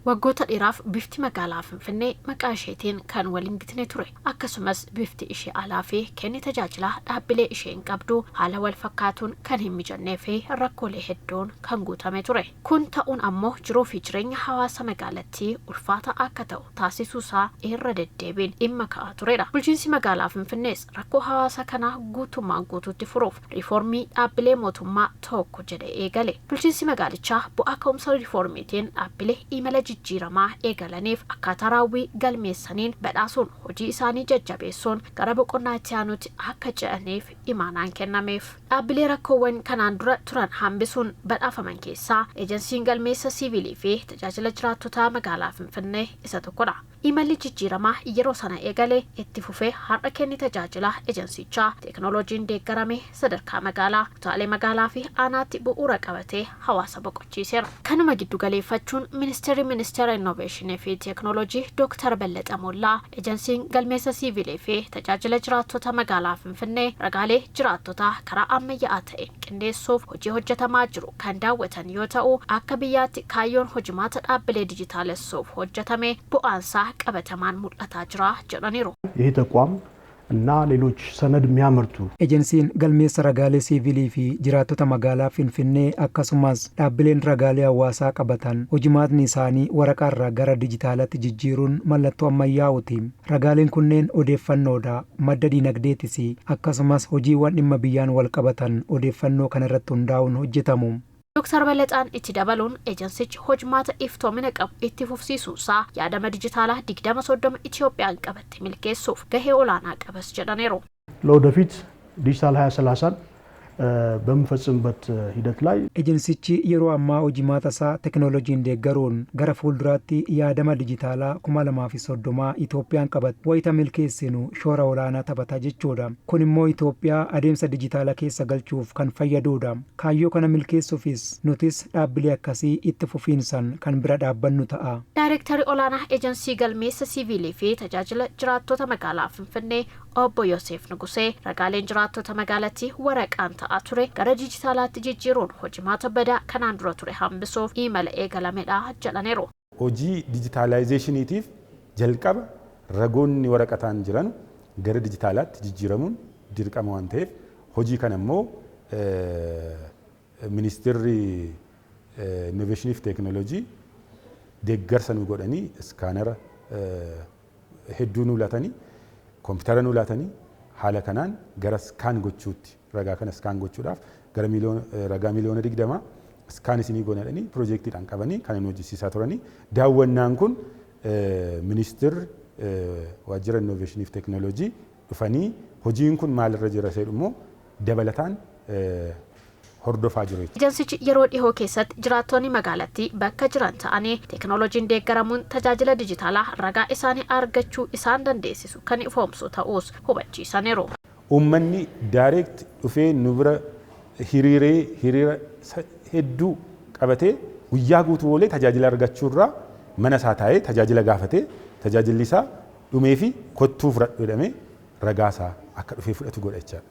Waggoota dheeraaf bifti magaalaa Finfinnee maqaa isheetiin kan wal hin gitne ture. Akkasumas bifti ishee alaa fi kenni tajaajilaa dhaabbilee isheen qabdu haala wal fakkaatuun kan hin mijannee fi rakkoolee hedduun kan guutame ture. Kun ta'uun ammoo jiruu fi jireenya hawaasa magaalattii ulfaata akka ta'u taasisuusaa irra deddeebiin dhimma ka'aa turedha. Bulchiinsi magaalaa Finfinnees rakkoo hawaasa kanaa guutummaan guutuutti furuuf riifoormii dhaabbilee mootummaa tokko jedhee eegale. Bulchiinsi magaalichaa bu'aa ka'umsa riifoormiitiin dhaabbilee imala jijjiiramaa eegalaniif akkaataa raawwii galmeessaniin badhaasuun hojii isaanii jajjabeessuun gara boqonnaa itti aanutti akka ce'aniif imaanaan kennameef. Dhaabbilee rakkoowwan kanaan dura turan hambisuun badhaafaman keessaa Ejensiin Galmeessa Siivilii fi Tajaajila Jiraattotaa Magaalaa Finfinnee isa tokkodha. Imalli jijjiiramaa yeroo sana eegale itti fufee har'a kenni tajaajilaa ejensichaa teeknooloojiin deeggarame sadarkaa magaalaa, kutaalee magaalaa fi aanaatti bu'uura qabatee hawaasa boqochiiseera. Kanuma giddu galeeffachuun Ministeerri Ministeera Innoveeshinii fi Teeknooloojii Dooktar Ballaxa Mollaa Ejensiin Galmeessa Siivilii fi Tajaajila Jiraattota Magaalaa Finfinnee ragaalee jiraattotaa karaa ammayyaa'aa ta'een qindeessuuf hojii hojjetamaa jiru kan daawwatan yoo ta'u, akka biyyaatti kaayyoon hojimaata dhaabbilee dijitaalessuuf hojjetame bu'aansaa qabatamaan mul'ataa jira jedhaniiru. ይህ ተቋም እና ሌሎች ሰነድ የሚያመርቱ Ejensiin Galmeessa Ragaalee Siivilii fi Jiraattota Magaalaa Finfinnee akkasumas dhaabbileen ragaalee hawaasaa qabatan hojimaatni isaanii waraqaarraa gara dijitaalaatti jijjiiruun mallattoo ammayyaa'uuti. Ragaaleen kunneen odeeffannoodha, madda dinagdeetis, akkasumas hojiiwwan dhimma biyyaan wal qabatan odeeffannoo kanarratti hundaa'uun hojjetamu. Dooktar Balaxaan itti dabaluun ejensichi hojimaata iftoomina qabu itti fufsiisuunsaa yaadama dijitaalaa 2030 Itoophiyaan qabatte milkeessuuf gahee olaanaa qabas jedhaniiru. ለወደፊት ዲጂታል 2030ን በምንፈጽምበት ሂደት ላይ Ejensichi yeroo ammaa hojimaata isaa teknooloojiin deeggaruun gara fuulduraatti yaadama dijitaalaa 2030 Itoophiyaan qabatte wayita milkeessinu shoora olaanaa taphata jechuudha. Kun immoo Itoophiyaa adeemsa dijitaalaa keessa galchuuf kan fayyadudha. Kaayyoo kana milkeessuufis nutis dhaabbilee akkasii itti fufiinsan kan bira dhaabbannu ta'a. Daayirektarri olaanaa Ejensii Galmeessa Siivilii fi Tajaajila Jiraattota Magaalaa Finfinnee Obbo Yoseef Nugusee ragaaleen jiraattota magaalattii waraqaan ta'aa ture gara dijitaalaatti jijjiiruun hojimaata badaa kanaan dura ture hambisuuf imala eegalamedha jedhaniiru. Hojii dijitaalaayizeeshiniitiif jalqaba ragoonni waraqataan jiran gara dijitaalaatti jijjiiramuun dirqama waan ta'eef, hojii kana immoo ministeerri innoveeshinii fi teekinooloojii deeggarsa nu godhanii, iskaanara hedduu nu laatanii, koompitara nu laatanii, haala kanaan gara scan gochuutti, ragaa kana scan gochuudhaaf gara ragaa 20 miliyoona scan isinii godhanii piroojeektiidhaan qabanii kan nu hojjisiisaa turanii. Daawwannaan kun ministeerri waajjira innoveeshinii fi teekinooloojii dhufanii hojiin kun maalirra jira jedhu immoo dabalataan hordofaa jiru. Ejensichi yeroo dhihoo keessatti jiraattonni magaalattii bakka jiran ta'anii teekinooloojiin deeggaramuun tajaajila dijitaalaa ragaa isaanii argachuu isaan dandeessisu kan ifoomsu ta'uus hubachiisaniiru. Uummanni direct dhufee nu bira hiriiree, hiriira hedduu qabatee guyyaa guutuu oolee tajaajila argachuurraa, mana isaa taa'ee tajaajila gaafatee, tajaajilli isaa dhumee fi kottuu fudhadhu jedhamee ragaa isaa akka dhufee fudhatu godha jechaadha.